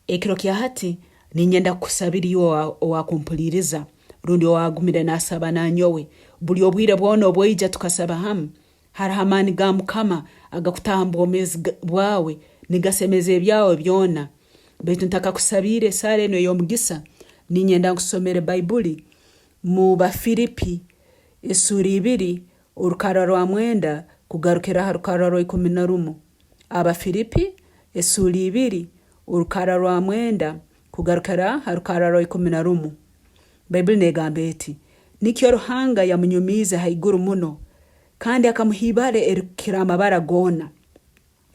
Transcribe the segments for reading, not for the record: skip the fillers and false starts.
Ekiro kya hati niinyenda kukusabira iwe owaakumpuliiriza rundi owaagumire naasaba nanyowe. Buli obwire bwona obu oija tukasaba hamu, haroho amaani ga Mukama agakutaaha omu bwomeezi bwawe nigasemeza ebyawe byona. Baitu ntakakusabiire esaara enu ey'omugisa, niinyenda nkusomere Baibuli mu Bafiripi esuura ibiri orukarra rwa mwenda kugarukira ha rukarra rwa 11. Abafiripi esuura ibiri orukarra rwa mwenda kugarukira ha rukarra rwa 11. Baibuli negamba eti, Nikyo Ruhanga yamunyumiize haiguru muno, kandi akamuha ibara erirukukira amabara goona,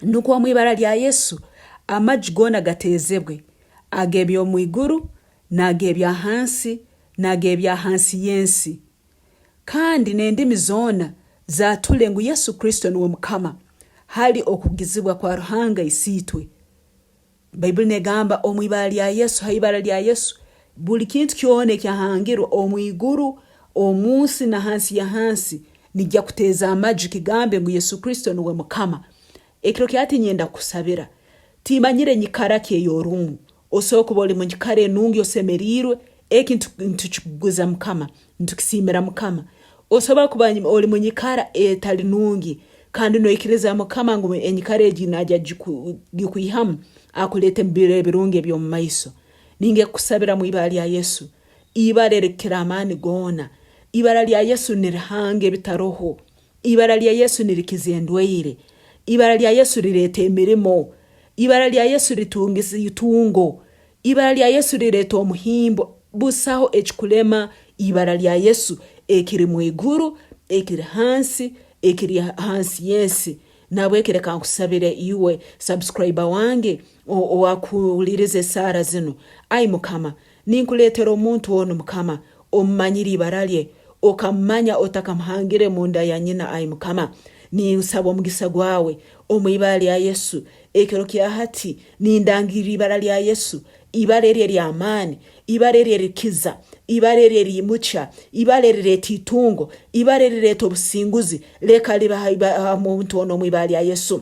nukwo omu ibara lya Yesu amaju goona gateezebwe, ag'eby'omu iguru, n'ag'ebya hansi, n'ag'ebya hansi y'ensi, kandi n'endimi zoona zaature ngu Yesu Kristo nuwe Mukama, hali okugizibwa kwa Ruhanga Isiitwe. Baibuli negamba omu ibara lya Yesu, ha ibara lya Yesu, buli kintu kyona ekyahangirwe omu iguru, omu nsi, na hansi ya hansi nijja kuteeza amaju kigambe ngu Yesu Kristo nuwe Mukama. Ekiro kya hati nyenda kukusabira. Timanyire nyikara ki ey'orumu. Osobora kuba oli munyikara enungi osemeriirwe, eki nitukikuguza Mukama, nitukisiimira Mukama. Osobora kuba oli munyikara etali nungi kandi noikiriza Mukama ngu enyikara egi naija kugikwihamu akuleete mu biro ebirungi eby'omu maiso. Ninge kukusabira mu ibara lya Yesu, ibara erikukira amaani goona. Ibara lya Yesu nirihanga ebitaroho. Ibara lya Yesu nirikiza endwaire. Ibara lya Yesu rireeta emirimo. Ibara lya Yesu ritungisa itungo. Ibara lya Yesu rireeta omuhimbo. Busaho ekikulema ibara lya Yesu ekiri mwiguru, ekiri hansi, ekiri hansi y'ensi. Nahabweki leka nkusabire iwe subscriber wange owakuhuliiriza esaara zinu. Ai Mukama, ninkuleetera omuntu onu Mukama, omumanyire ibara lye, okamumanya otakamuhangire munda ya nyina, ai Mukama. Ninsaba omugisa gwawe omu ibara lya Yesu. Ekiro kya hati nindangirra ibara lya Yesu, ibara eri ery'amaani, ibara eri erikiza, ibara eri eriimukya, ibara erireeta itungo, ibara erireeta obusinguzi. Leka libe ha muntu onu omu ibara lya Yesu.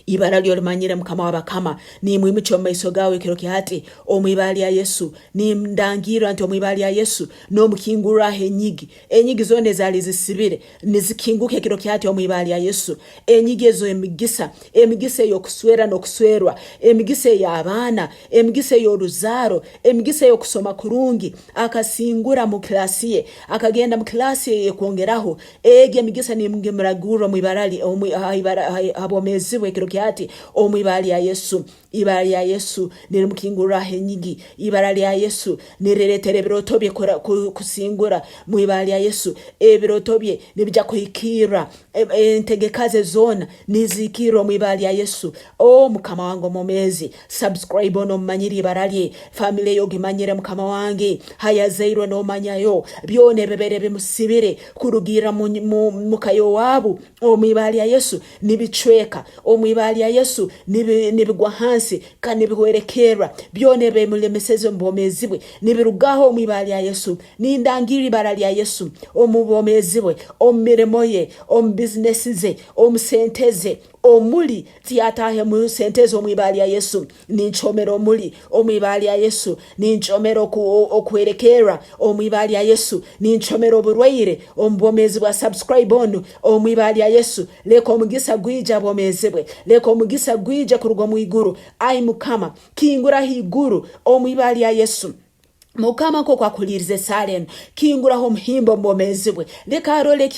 Ibara lye olimanyire, Mukama w'abakama. Nimwimukya omu maiso gaawe ekiro kya hati, omu ibara lya Yesu. Nindangirra nti omu ibara lya Yesu, n'omukingurraho enyigi. Enyigi zoona ezaali zisibire, nizikinguka ekiro kya hati omu ibara lya Yesu. Enyigi ez'emigisa, emigisa ey'okuswera n'okuswerwa, emigisa ey'abaana, emigisa ey'oruzaaro, emigisa ey'okusoma kurungi, akasingura mu kilaasi ye, akagenda mu kilaasi ey'ekwongeraho. Egi emigisa ningimuragurra omu ibara lye, omu ha ibara ha bwomeezi bwe ekiro kya hati, omu ibara lya Yesu. Ibara lya Yesu nirimukingurraho enyigi. Ibara lya Yesu nirireetera ebirooto bye kusingura. Mu ibara lya Yesu ebirooto bye nibija kuhikirra. Entegeka ze zoona nizihikirra omu ibara lya Yesu. Oh Mukama wange omwomeezi, subscribe onu omumanyire ibara lye, family ye ogimanyire Mukama wange, hayazairwe nomanyayo, byona ebibaire bimusibire kurugiirra muka y'owaabu omu ibara lya Yesu nibicweka, omu ibara lya Yesu nibigwa hansi kandi nibihwerekerra, byona ebimulemeseze omu bwomeezi bwe nibirugaho omu ibara lya Yesu. Nindangirra ibara lya Yesu omu bwomeezi bwe, omu mirimo ye, omu bizinesi ze, omu sente ze, omuli tiyataahe mu sente ze omu ibara lya Yesu. Nincomera omuli omu ibara lya Yesu. Nincomera okuhwerekerra omu ibara lya Yesu. Nincomera oburwaire omu bwomeezi bwa subscribe onu omu ibara lya Yesu. Leka omugisa gwije ha bwomeezi bwe. Leka omugisa gwije kuruga omu iguru. Ai Mukama, kinguraho iguru omu ibara lya Yesu. Mukama nk'oku akuhuliiriza esaara enu, kinguraho omuhimbo omu bwomeezi bwe. Leka arole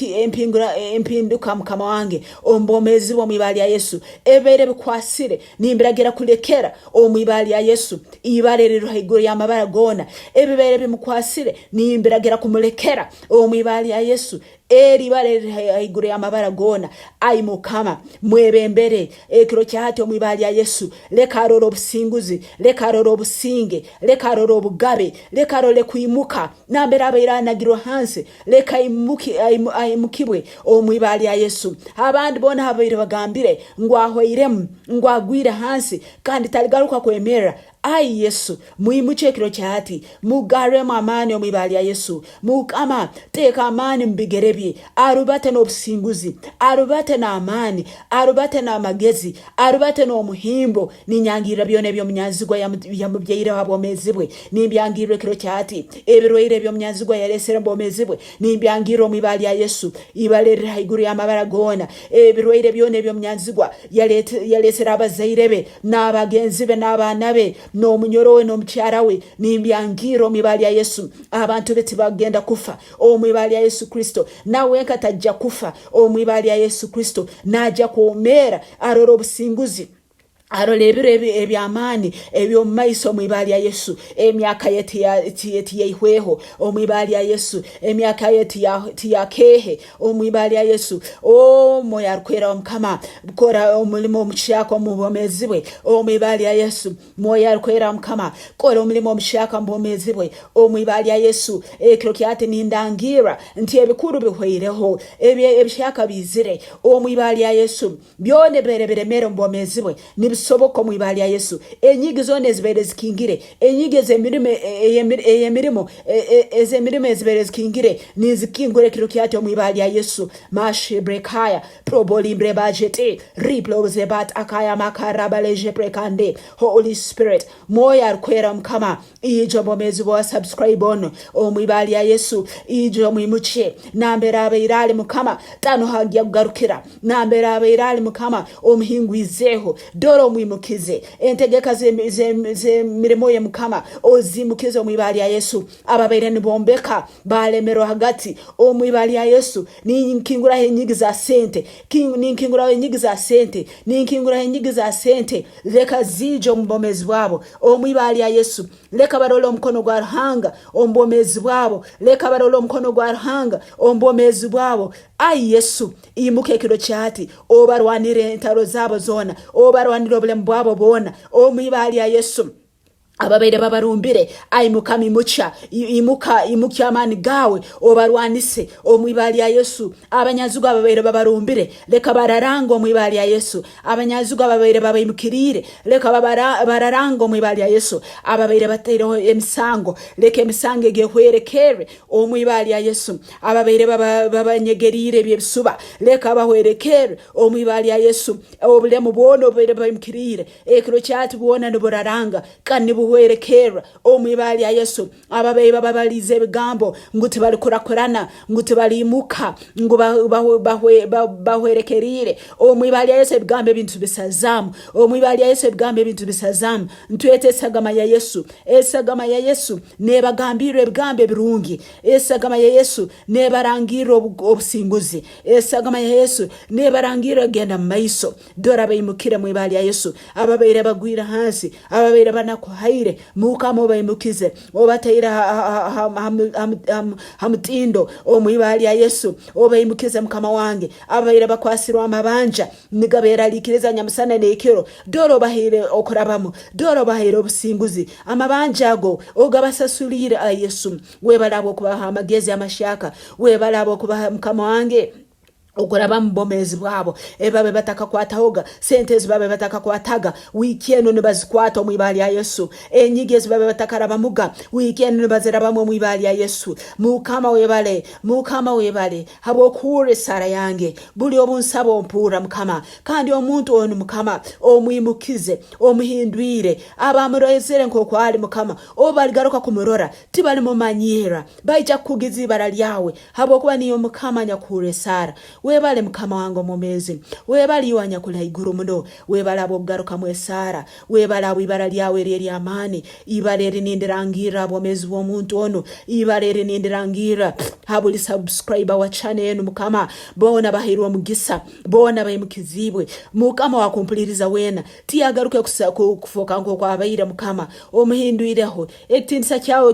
empinduka Mukama wange omu bwomeezi bwe omu ibara lya Yesu. Ebibaire bikwasire nimbiragira kulekera omu ibara lya Yesu. Ibara eriri haiguru y'amabara goona. Ebibaire bimukwasire nimbiragira kumulekera omu ibara lya Yesu. Eri ibara eriri haiguru y'amabara goona. Ai Mukama, mwebembere ekiro kya hati omu ibara lya Yesu. Leka arole obusinguzi, leka arole obusinge, leka arole obugabe, leka arole kwimuka nambere abaire anagirwe hansi, leka aimukibwe omu ibara lya Yesu. Abandi boona ababaire bagambire ngu ahwairemu, ngu agwire hansi kandi taligaruka kwemerra. Ai Yesu, mwimukye ekiro kya hati, mugarremu amaani omu ibara lya Yesu. Mukama, teeka amaani mu bigere bye, arubate n'obusinguzi, arubate n'amaani, arubate n'amagezi, arubate n'omuhimbo. Ninyangirra byona eby'omunyanzigwa yamubyaireho ha bwomeezi bwe. Nimbyangirra ekiro kya hati. Ebirwaire eby'omunyanzigwa yalesere mu bwomeezi bwe, nimbyangirra omu ibara lya Yesu, ibara eriri haiguru y'amabara goona. Ebirwaire byona eby'omunyanzigwa yalesere abazaire be, n'abagenzi be, n'abaana be, n'omunyoro we, n'omukyara we, nimbyangirra omu ibara lya Yesu. Abantu be tibagenda kufa omu ibara lya Yesu Kristo. Na wenka tajja kufa omu ibara lya Yesu Kristo. Naija kwomeera arole obusinguzi, arole ebiro eby'amaani eby'omu maiso omu ibara lya Yesu. Emyaka ye tiyaihweho omu ibara lya Yesu. Emyaka ye tiyakeehe omu ibara lya Yesu. Omwoyo arukwera wa Mukama, kora omulimo omuhyaka omu bwomeezi bwe omu ibara lya Yesu. Mwoyo arukwera wa Mukama, kora omulimo omuhyaka omu bwomeezi bwe omu ibara lya Yesu. Ekiro kyati nindangirra nti ebikuru bihweireho, ebihyaka biizire omu ibara lya Yesu. Byona ebibaire biremere omu bwomeezi bwe nibisoboka omu ibara lya Yesu. Enyigi zoona ezibaire zikingire, enyigi ez'emirimo ey'emirimo ez'emirimo ezibaire zikingire ninzikingura ekiro kyati omu ibara lya Yesu. Mashebrekaya probolimbrebajete riplozebatakaya makarabalejepreKande Holy Spirit Mwoyo arukwera Mukama ija obwomeezi bwa subscribe onu omu ibara lya Yesu ija omwimukye nambere abaire ali Mukama tano hagya kugarukira nambere abaire ali Mukama omuhingwizeeho dora omwimukize entegeka z'emirimo ye Mukama ozimukize omu ibara lya Yesu ababaire nibombeka balemerwa hagati omu ibara lya Yesu ninkinguraho enyigi za sente ninkinguraho enyigi za sente ninkinguraho enyigi za sente leka ziije omu bwomeezi bwabo omu ibara lya Yesu leka barole omukono gwa Ruhanga omu bwomeezi bwabo leka barole omukono gwa Ruhanga omu bwomeezi bwabo ai Yesu imuka ekiro kyati obarwanire entaro zabo zoona obarwanire obulemu bwabo bwona omu ibara lya Yesu ababaire babarumbire ai Mukama imukya imuka imukya amaani gawe obarwanise omu ibara lya Yesu abanyazigu ababaire babarumbire leka bararanga omu ibara lya Yesu abanyazigu ababaire babaimukiriire leka bararanga omu ibara lya Yesu ababaire bataireho emisango leka emisango egi ehwerekerre omu ibara lya Yesu ababaire babanyegeriire eby'ebisuba leka bahwerekerre omu ibara lya Yesu obulemu bwona obubaire babaimukiriire Ekiro kyati bwona niburaranga kandi nibuhwerekerra omu ibara lya Yesu. Ababaire bababaliize ebigambo ngu tibalikurakurana, ngu tibaliimuka, ngu bahwerekeriire omu ibara lya Yesu ebigambo ebi nitubisazaamu. Omu ibara lya Yesu ebigambo ebi nitubisazaamu. Ntweta esagama ya Yesu. Esagama ya Yesu nebagambirra ebigambo ebirungi. Esagama ya Yesu nebarangirra obusinguzi. Esagama ya Yesu nebarangirra kugenda mu maiso. Dora baimukire mu ibara lya Yesu, ababaire bagwire hansi, ababaire banakuhaire, Mukama obaimukize, obataire ha mutindo omu ibara lya Yesu, obaimukize Mukama wange, ababaire bakwasirwe amabanja nigaberaliikiriza nyamusana n'ekiro, dora obahaire okurabamu, dora obahaire obusinguzi, amabanja ago ogabasasuliire, ai Yesu, webale habw'okubaha amagezi amahyaka, webale habw'okubaha Mukama wange, okuraba mu bwomeezi bwabo ebi babe batakakwatahoga, sente ezi babe batakakwataga, wiiki enu nibazikwata omu ibara lya Yesu. Enyigi ezi babe batakarabamuga, wiiki enu nibazirabamu omu ibara lya Yesu. Mukama webale, Mukama webale habw'okuhurra esaara yange. Buli obu nsaba ompurra Mukama. Kandi omuntu onu Mukama omwimukize, omuhindwire, abamurozere nk'oku ali Mukama, obu baligaruka kumurora tibalimumanyirra, baija kukugiza ibara lyawe Habwokuba niiwe Mukama anyakuhurra esaara. Webale Mukama wange omwomeezi. Webale iwe anyakuli haiguru muno. Webale habw'okugarukamu esaara. Webale habw'ibara lyawe eri ery'amaani. Ibara eri nindirangirra ha bwomeezi bw'omuntu onu. Ibara eri nindirangirra ha buli subscriber wa channel enu Mukama. Boona bahairwe omugisa. Boona baimukiziibwe. Mukama wakumpuliiriza weena tiyagaruke kufooka nk'oku abaire Mukama. Omuhindwireho. Ekitiinisa kyawe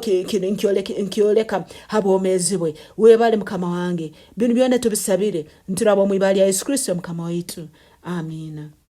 nkyoleka ha bwomeezi bwe. Webale Mukama wange. Binu byona tubisabire nturaba omu ibara lya Yesu Kristo Mukama waitu. Amiina.